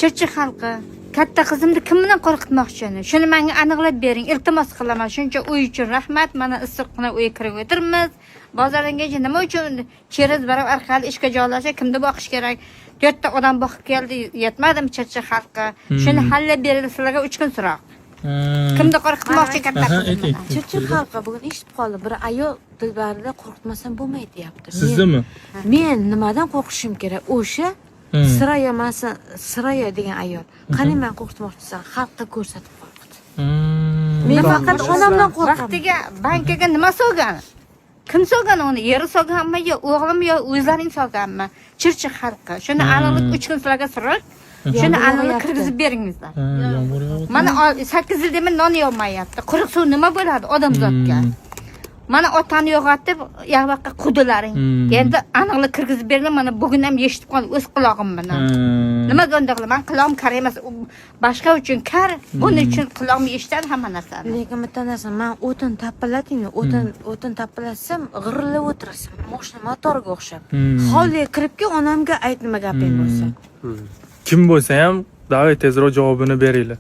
Chirchiq xalqi, katta qizimni kim bilan qo'rqitmoqchini, shuni menga aniqlab bering, iltimos qilaman. Shuncha uy uchun rahmat. Mana issiqqina uyga kirib o'tiribmiz. Bozordan kelguncha nima uchun через birov orqali ishga joylashib, kimni boqish kerak? To'rtta odam boqib keldi, yetmadimi, Chirchiq xalqi? Shuni hallab beringlar, sizlarga 3 kun so'roq. Kimni qo'rqitmoqchi katta Aha, qizim ayting. bilan? Chirchiq xalqi bugun eshitib qoldi, bir ayol Dilbarda qo'rqitmasam bo'lmaydi deyapti. Sizdimi? Men nimadan qo'rqishim kerak? O'sha Siraya masalan, Siraya degan ayol. Qani, man qo'rqitmoqchisan, xalqqa ko'rsatib qo'rqit. Men faqat onamdan qo'rqaman. Vaqtiga bankaga nima solgan? Kim solgan uni? Eri solganmi yo o'g'lim yo o'zlaring solganmi, Chirchiq xalqi? Shuni aniqlik, 3 kun sizlarga so'roq. Shuni Yomg'ir aniqlik yog'yapti. kirgizib beringizlar. Ha, yomg'ir yog'yapti. Mana 8 yil demak non yopmayapti. Quruq suv nima bo'ladi odamzodga? Mana otani yo'qotib, yoqqa qudilaring. Endi aniqlik kirgizib beringlar. Mana bugun ham eshitib qoldim o'z qulog'im bilan. Nimaga unday qilaman? Qulog'im kar emas, u boshqa uchun kar, buning uchun qulog'im eshitadi hamma narsani. Lekin bitta narsa, man o'tin tapillating, o'tin, o'tin tapillatsam, g'irillab o'tirasan, moshina motorga o'xshab. Hovliga kirib kel, onamga ayt nima gaping bo'lsa. Kim bo'lsa ham, давай, tezroq javobini beringlar.